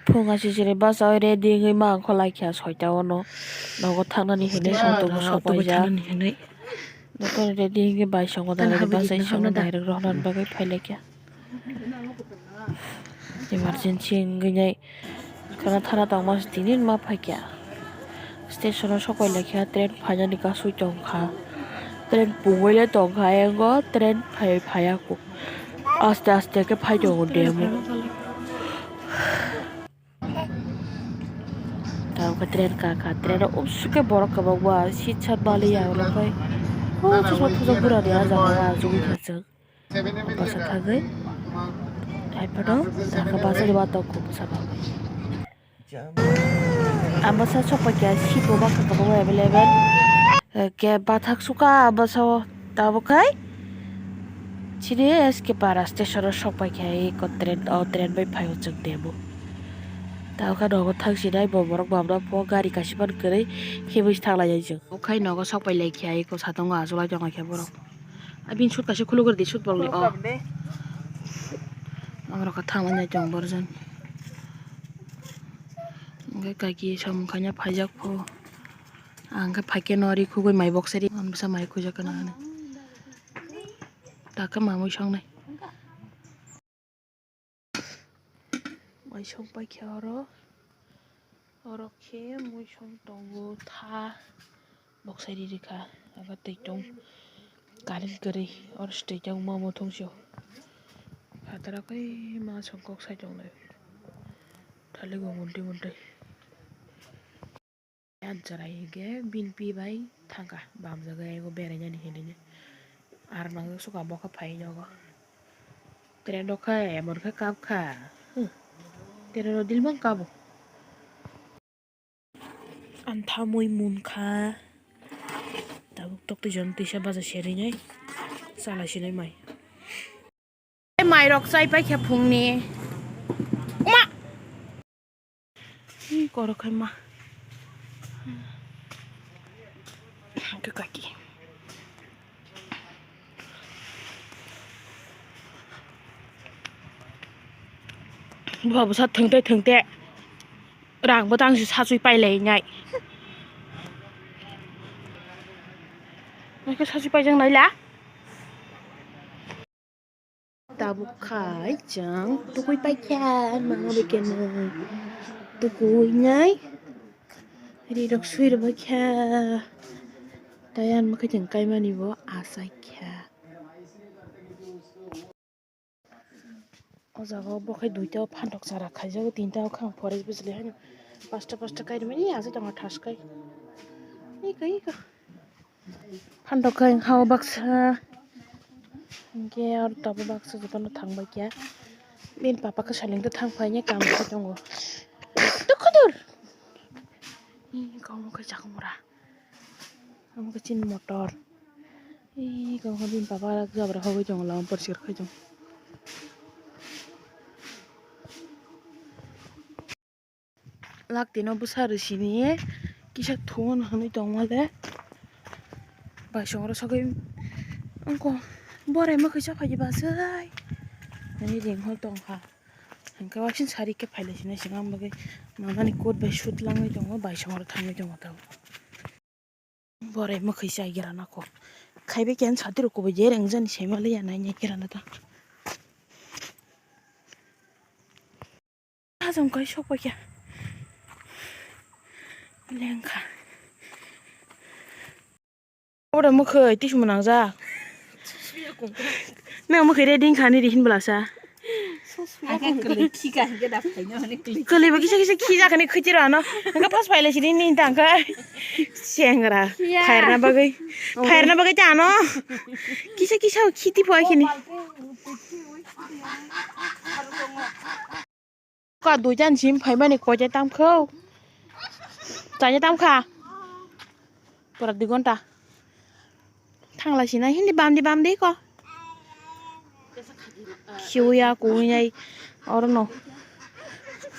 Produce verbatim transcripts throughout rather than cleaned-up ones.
Phung aswk chini bachai ready wngwi ma ongkha laikha soita o no. Nogo thangnani hinwi auto bo sok paijak. Nogo ready wngwi bai songo da ready bachai songo direct rohorna bagwi phai laikha. Emergency wngwi nai khwna thana tongma tini ma phaikha. Station o sok pai laikha, train phainani kasui tongkha. Train pungwi le tongkha, ayang o train phai phaiya kho. Aste aste khe phai tongo demo. Tamo khe train kakha, train o usuk khe borok kwbangma seat sat baliya, oro khe o chwngno thajak bura ni ah jaga o achugwi thajak. Bwsa thagwi hai phano bwsa ni watok kho bwsa bagwi. Ang bwsa sok paikha, seat bo baksa kwbangma available. Hwnkhe bathak sukha ang bwsa o, tabuk khai chini S K Para station o sok paikha, eko train, o train bai phaio chwng demo. Tabuk khe nogo thang sinai bo borok mamna pho gari kaisa phano kwrwi khibwi thanglai chwng. Okhai nogo sok pai laikha, eko satung o achuk lai tongkha borok. Abini sut kaisa khulugwi rwdi, sut bolni o. Borok thangwi nai tongo borok jani. Hwnkhe kaki samung khaina phaijak pho. Ang khe phaikhe no ri khugwi mai boksari. Ang bwsa mai khujak kana hwnwi. Takhe mamwi songnai. Mai song paikha oro. Oro khe mui song tongo tha. Boksai ri rikha. Abo twi tong. Current kwrwi. Oro swtwi tong ma muthung sio. Phataro khe ma song kok sai tonglai. Thali bo muntwi muntwi. Yan chwrai hinkhe bini pi bai thangkha, bamjagwi ego berainani hinwi. Ar nang suka bokha phai nogo. Train rok khe emon khe kap kha. Hmm. Train rok dilbang kabo. Ang thamwi munkha. Tabuk tok twi jon twisa baja serwi nai. Chala sinai mai. Mairok chai paikha phungni. Uma! Hi korok khai ma. Kaki. Babu sa thwngte thwngte. Rang bo tang si sachui pailai nai. Nai khe sachui paijak nai la. Tabuk khai chwng tukui paikha, mama bai khe nai tukui nai ri rok sui rwbaikha, tei ang bwkha chwng kaimani bo achaikha. O jaga o bo khai duita o phantok chara khaijago, tinta o kha forest bwchwlwi haino pasta pasta kai rwmani achai tongo thas kai. Iko iko. Phantok khe wngkha o baksa, hinkhe aro tabuk baksa jotono thang bai khe bini papa khe saleng khe thang phai khe kam khe tongo. Dukhudur! Ih, kok khe chakmura. Omo khe chini motor. Ih, kok bini papa jabra hogwi tongo, lama poriskar khai tongo. Laktino bwsa rwsini kisa thun hwnwi tongmale. Baisongro sogwi wngkha borai mwkhwi chaphai bachai hwnwi ringhor tongkha. Hwnkhe waising sari khe phailai sinai swnam bagwi mamani coat bai suit langwi tongo, baisongro thangwi tongo tabuk. Borai mwkhwi chai gira nako. Khaibai khe ani sati rok kubui je reng jani saimanliya nai nai gira nata. Hajong kai sok paikha. Lengkha. Borai mwkhwi tismu nangjak. Nang mwkhwi ready wngkha nini hinbwlasa. Kwlwi bo kisa kisa khijakani khwtiro ano. Hwnkhe pas pailai sini nini tangkha. Sengra. Phairna bagwi. Phairna bagwi ta ano. Kisa kisa khiti phai khini. Ka duita ni sim phaimani koite tamkho. Chaina tamkha. Pura dui ghonta. Thangla sina hindi bamdi bamdi ko. Khiuya kuya orono.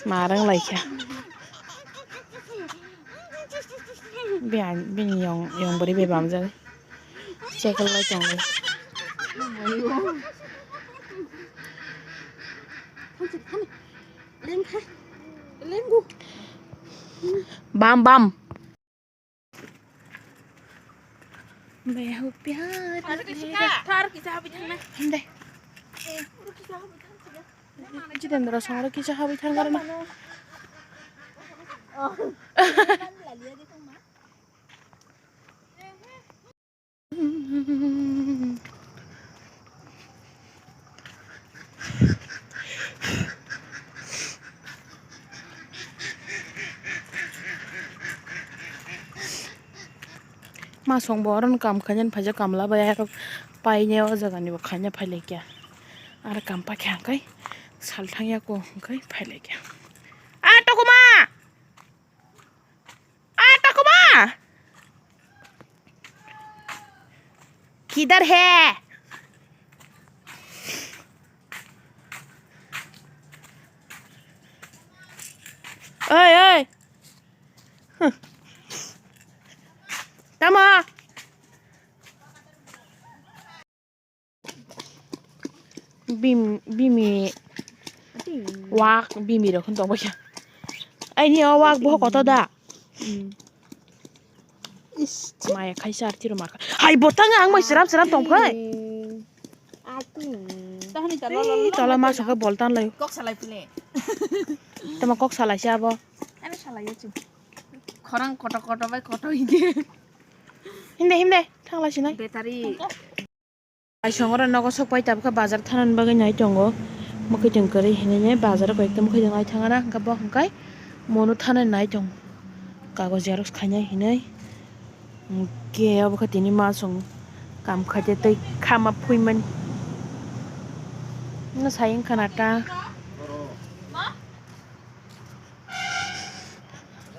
Marang laikha. Bian bini yong yong bari be bamjak. Cycle lai tongo. Bam, bam. Behu pyar. Thar kisa habi thangna. Hinde. Jitendra songro kisa habi thangna. Ma song bo oro no kam khainani phaijak, kamla bai aro paine o jaga ni bo khaina phailaikya, aro kam pakhe hwnkhe sal thangya ko hwnkhe phailaikya. A tokuma! A tokuma! Kidhar hai? Oi, oi. Huh. Tamo? Bim, bimi. Wak, bimi rok hwn tong baikha. Aini o wak boho kotor da. Maya khai sar tiro markha. Hai botang ang mai seram seram tong phai. Tahani ta lo lo lo. Tola ma sokhe bol tan lai. Kok salai pile. Tama kok salai se abo. Ani salai ya chu. Khorang koto koto bai koto ide. Himde himde thang lai sinai. Battery. Aisong oro nogo sok pai tabukha bazar thanani bagwi nai tongo. Mwkhwtwng kwrwi hinwi bazar o koi ekta mwkhwtwng nai thangana hwnkhe bo hwnkhe mono thanani nai tongo. Kagoz xerox khainai hinwi hwnkhe obo khe tini ma chwng kam khaite tei khama phuimani. Nwsai wngkha na ta.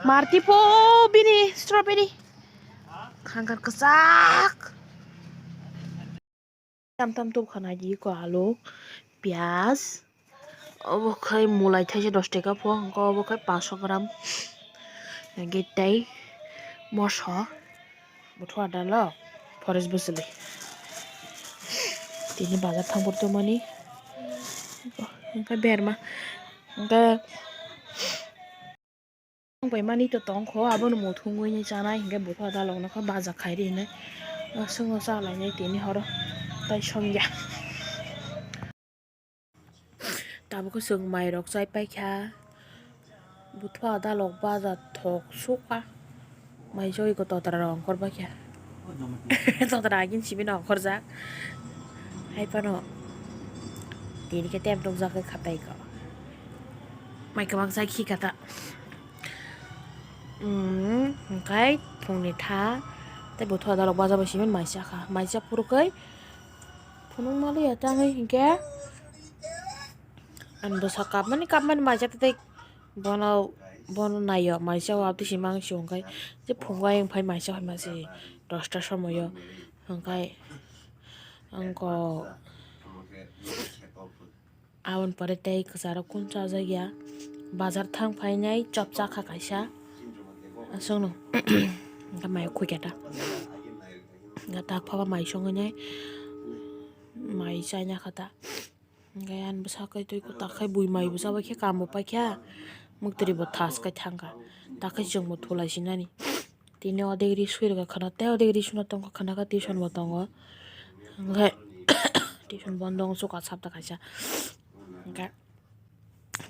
Marti po bini strawberry. Khangkar kwchak. Tam tam tubkha naidi ko alu, piyaj, obo khai mulai thaisa dos taka po, hwnkhe obo khai paanch sho gram. Hwnkhe tei moso, buthu adalo, forest bwchwlwi. Tini bazar thang phuru tongmani, hwnkhe berma, hwnkhe. Tongpaimani to tongkho, abono muthungwi chanai hinkhe buthu adalokno khe baja khairi hinwi aswkno chalainai tini horo tai songya. Tabukhe chwng mairok chai paikha, buthu adalok baja thok sukha, mai chogwi totra rok ongkhor baikha. Totra agin simi no ongkhorjak, hai phano tini khe tep nukjagwi khatai kho. Mai kwbang chai khika ta. Hwnkhe phungni tha tei buthu adalok baja bai simi mai chakha. Mai cha phuru khe phunuk maliya tangwi hinkhe ani bwsa kapmani kapmani mai cha tei bono bono naiyo mai cha o aboni simi ang si hwnkhe je phunuk ayang phai mai cha phaima se dosta somoyo hwnkhe ang kok. Aboni pore tei kwcharo kun chajakya bazar thang phainai chop chakha kaisa aswkno hwnkhe mai khukya ta hwnkhe tak phaba mai songwi nai mai chaina kha ta hwnkhe ani bwsa khe twi kwtak khai bui mai bwsa bai khe kam bo paikha mwktwiri bo thas khai thangkha tak khai chwngbo thulai sinani. Tini o degri sui rwkha khwna tei o degri suna tongkha khwna khe tuition bo tongo. Hwnkhe tuition bondo wng sukha sapta kaisa. Hwnkhe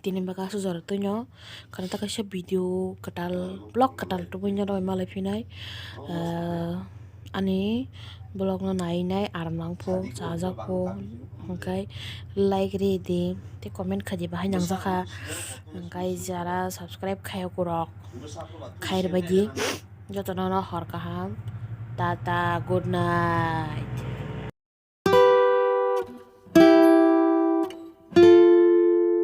tini bwkha aswk jora twino khwna ta kaisa video kwtal vlog kwtal tubui no rw malai phinai. Ah, ani vlog no nai nai aram nang pho chajak pho hwnkhe like ri di tei comment khai di bahai nangjakha hwnkhe jara subscribe khai ya kwrwk. Khair bai di. Jotono no hor kaham. Tata, good night.